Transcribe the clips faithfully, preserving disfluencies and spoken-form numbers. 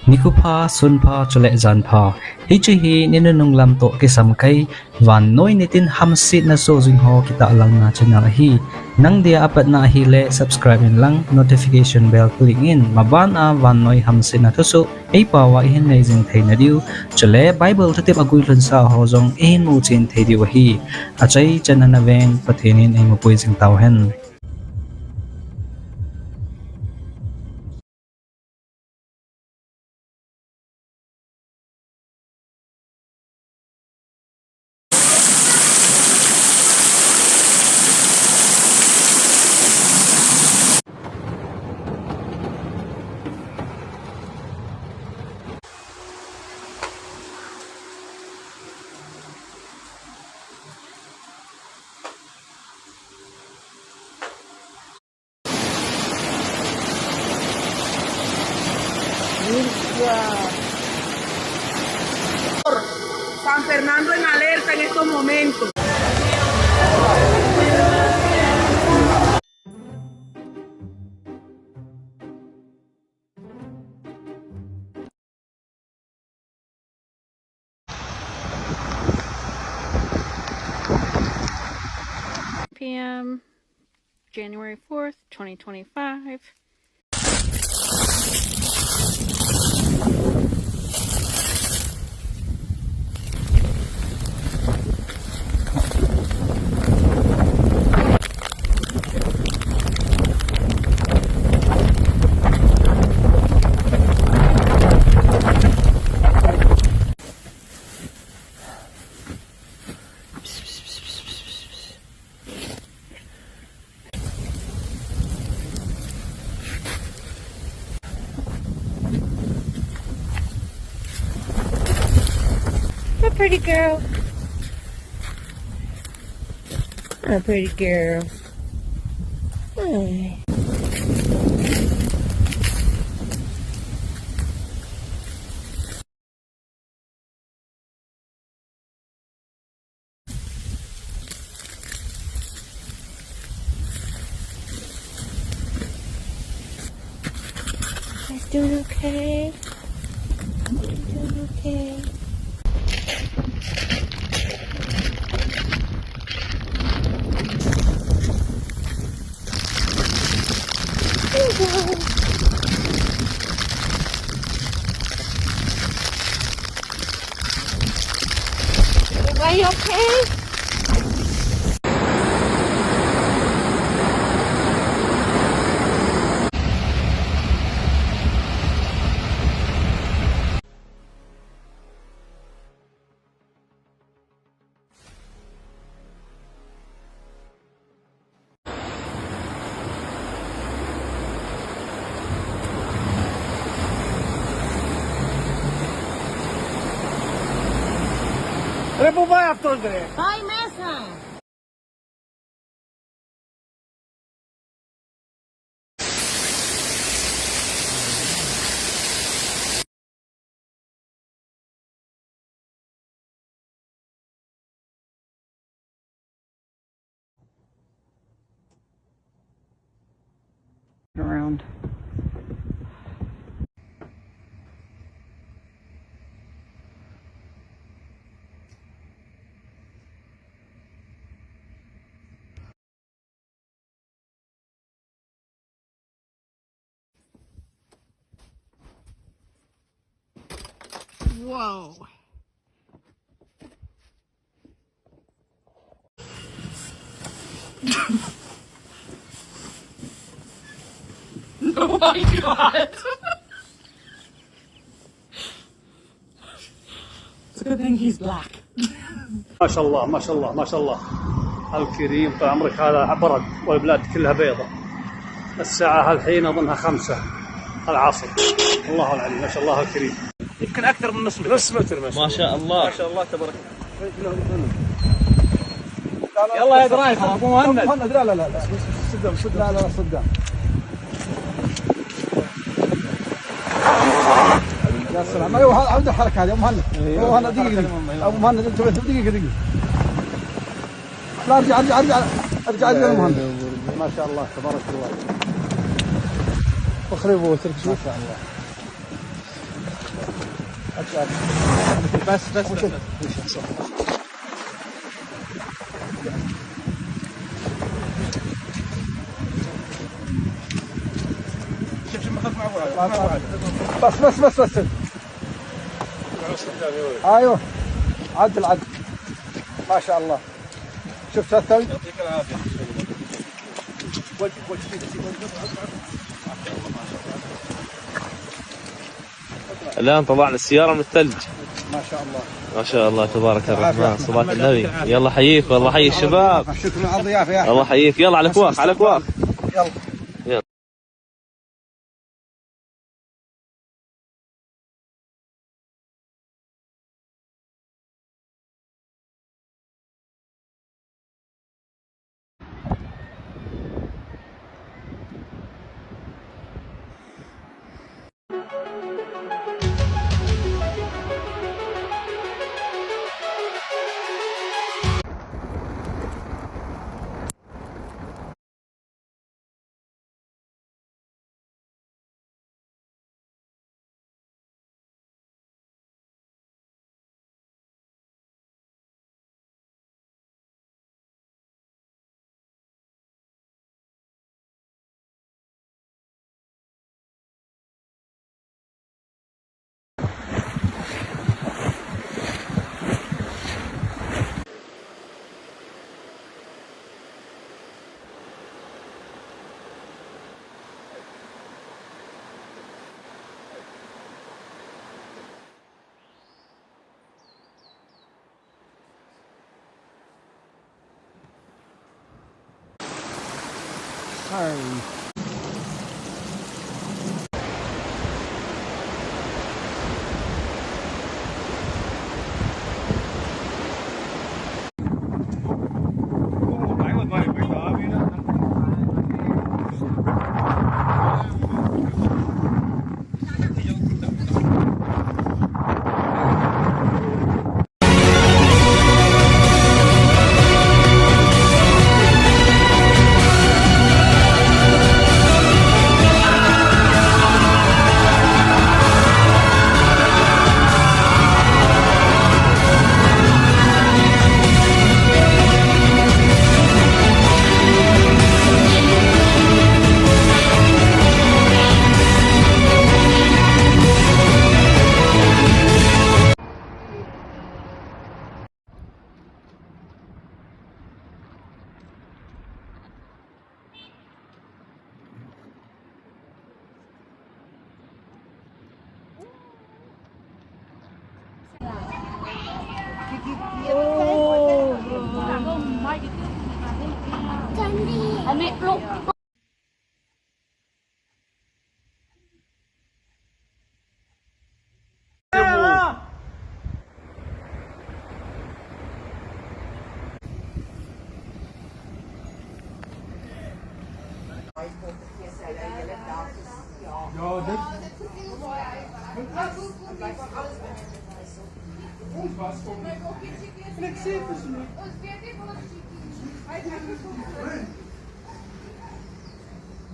Nikho pha, sun pha, chule jan pha. Hiche hi ni nunung lam toh kisam kai, vannoi nitin hamsetna soh jing ho kitahlang na channel ahi. Nang dia apatna ahile subscribe in lang, notification bell click in, maban a vannoi hamsetna thusoh eipao a ihin nei jing theina diu. Chule Bible thutep a guilhunsa ho jong ihin muchen thei diu ahi. Achaichan ana veng Pathen in eimapui jing tauhen. San Fernando en alerta en estos momentos. P M, January fourth, twenty twenty-five. A pretty girl. A pretty girl. Ay. Guys doing okay? Doing okay? Are you okay? Re, bu bai aptal re. Bai mesa. Around. Whoa. Oh my God. It's a good thing he's black. ما شاء الله، ما شاء الله، ما شاء الله. الكريم، طال عمرك، هذا برد والبلاد كلها بيضة. الساعة هالحين أظنها خمسة العصر. الله العلي، ما شاء الله الكريم. يمكن أكثر من نص متر. نص متر ما شاء الله. ما شاء الله. ما شاء الله تبارك الله. يلا يا درايفر، أبو مهند. مهند، لا، لا، لا، لا. صدام، صدام. لا، لا، لا، صدام. يا سلام. أيوة، ه-، هذه الحركة هذه، أبو مهند. أيوة. أبو مهند، دقيقة، دقيقة. أبو مهند، انتبه، دقيقة، دقيقة. لا، ارجع، ارجع، ارجع. ارجع، ارجع يا مهند. ما شاء الله، تبارك الله. فخري أبو تركي. ما شاء الله. بس، بس، بس. شوف، شوف، ما خاف مع بعض، ما بعض. بس، بس، بس، بس. ايوه. عدل، عدل. ما شاء الله. شفت الثلج؟ يعطيك العافية. الآن طلعنا السيارة من الثلج. ما شاء الله. ما شاء الله، تبارك الرحمن، صلاة النبي. يلا حييك، والله حيي الشباب. شكرًا على الضيافة يا أخي. الله حييك. يلا على كواخ، على كواخ. يلا. يلا.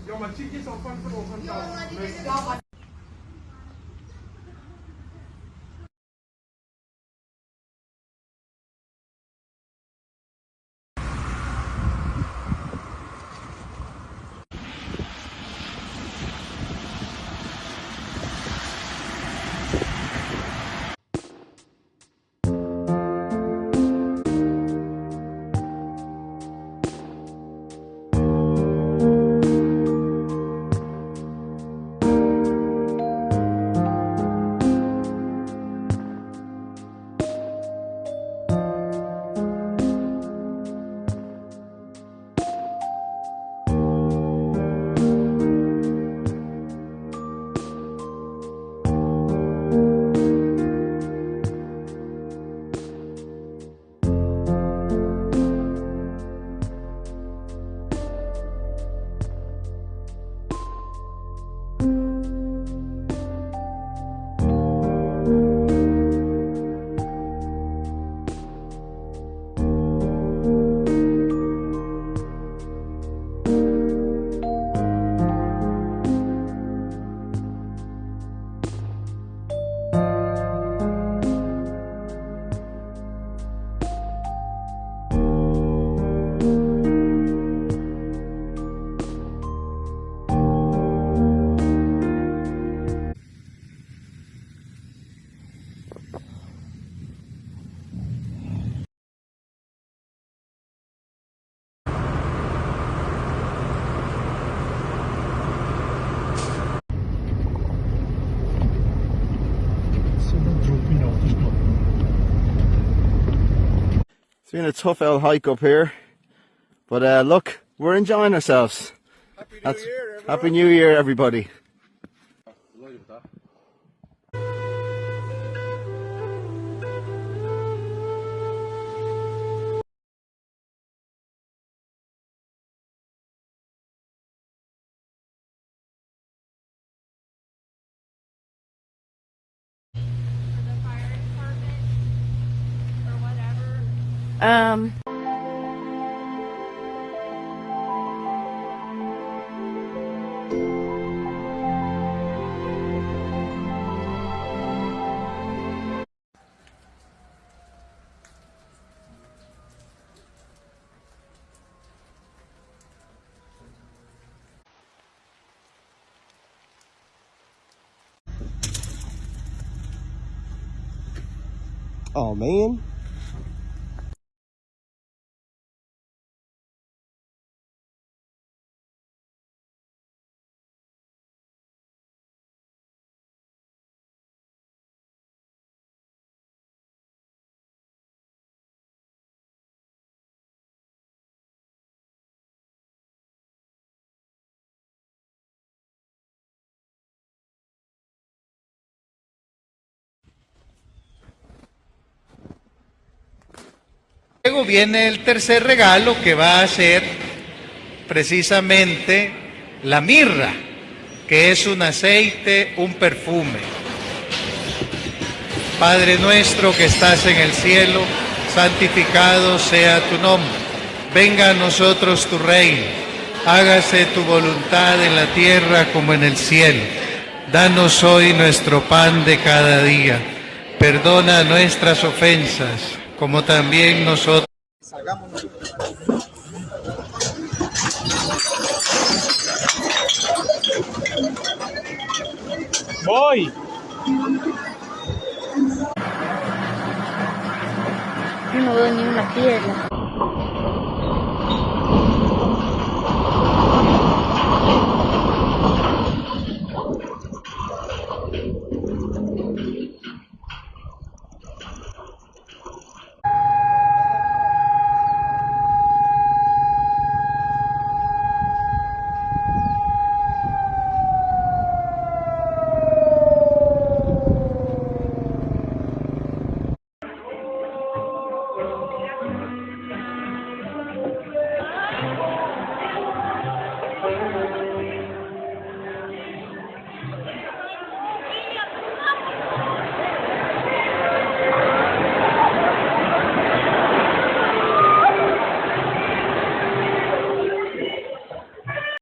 Ja, man kigger som fan för att han kan. It's been a tough old hike up here, but uh, look, we're enjoying ourselves. Happy New Year, everyone. Happy New Year, everybody. Um. Oh man. Luego viene el tercer regalo, que va a ser precisamente la mirra, que es un aceite, un perfume. Padre nuestro que estás en el cielo, santificado sea tu nombre. Venga a nosotros tu reino. Hágase tu voluntad en la tierra como en el cielo. Danos hoy nuestro pan de cada día. Perdona nuestras ofensas, como también nosotros. Voy. No veo ni una piedra.